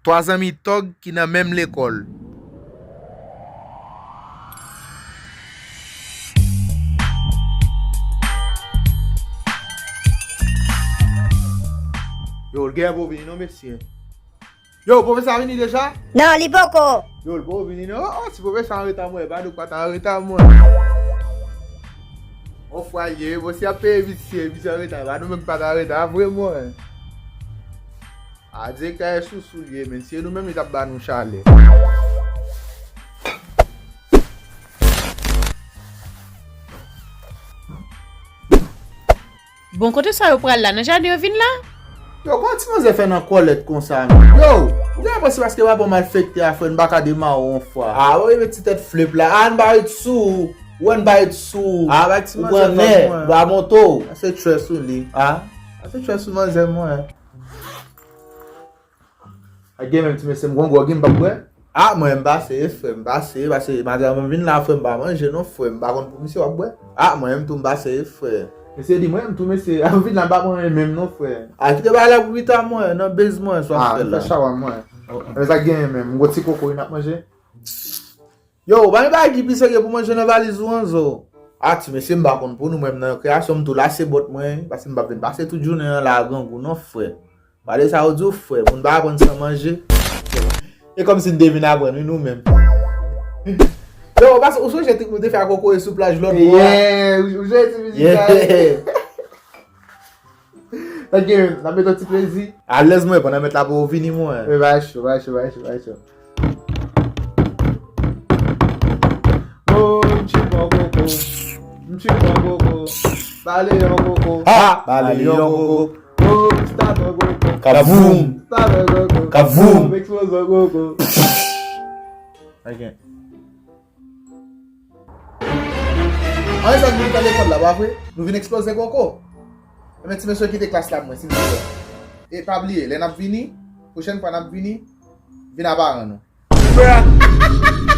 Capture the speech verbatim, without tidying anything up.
Twa zanmi tòg ki nan menm lekòl. Yo, l gen pou vini non, mesye. Yo, pwofesè a vini deja? Non, li poko. Yo, l poko vini non. Oh, oh, si pwofesè a anreta mwen, pa nou pa ta anreta mwen. On fwa l ye, bon, si ap peye visye, visye anreta, pa nou menm pa ta anreta, vre mwen. A, direktè a sousou l ye, men si se nou menm, li t ap ba nou chalè. Bon, kote sa yo pral la? Nan jaden yo vin la? Yo, kòman ti manzè fè nan kòlèt konsa, menm? Yo, ou gen enpresyon paske papa w malfektè a, frè, n pa ka demare w on fwa? A, ou rive ti tèt flip la. A, n pa ret sou ou. Ou wè n pa ret sou ou. A, bay ti manzè vag mwen. Ou pran nè, bra monte w. A, se trè sou li. A? A, se trè sou manzè mwen. Ak gen menm ti mesye m gon gwòg, m p ap bwè. A, mwen, m pa sere, frè, m pa sere, paske madanm mwen vin la, frè, m pa manje non, frè, m pa konn pou misye w ap bwè. A, mwen menm tou, m pa sere, frè. Mesye di mwen menm tou, mesye, a vin la, m pa manje menm non, frè. A, kite bagay la pou pita, mwen, nan base mwen, sa w ap fè la. A, m fè shawa mwen. Oh, oh. Men sa k genyen menm, m gon ti koko, wi, n ap manje. Yo, ou pa gen bagay ki pi serye pou manje nan valiz ou, Anzo? A, ti mesye, m pa konn pou nou, mwen, m nan rekreyasyon, m tou lase bòt mwen, paske m p ap vin pase tout jounen an la grangou non, frè. Pale sa yo di w, frè, moun pa aprann san manje. E kòmsi n te vin aprann, wi, nou menm. Yo, ou pa, ou sonje trik nou te fè ak kokoye sou plaj lòt bò a? Yeah, ou, ou jwe ti mizik sa, yeah. Tande, n ap mete yon ti plezi. Alèz mwen, pandan mèt la poko vini, mwen. E bay cho, bay cho, bay cho, bay cho. Oh, m tchip yon koko. M tchip yon koko. Bale yon koko. Ha! Bale yon koko. Oh, m start yon koko. Kavoum! Start yon koko. Kavoum! M eksploze yon koko. Ok. Anyen sa k vin fè lekòl la, pa vre? Nou vin eksploze koko. Ebyen, ti mesye, kite klas la pou mwen, silvouplè. E pa bliye, lè n ap vini, pwochèn fwa n ap vini, vin a paran nou. Bruh.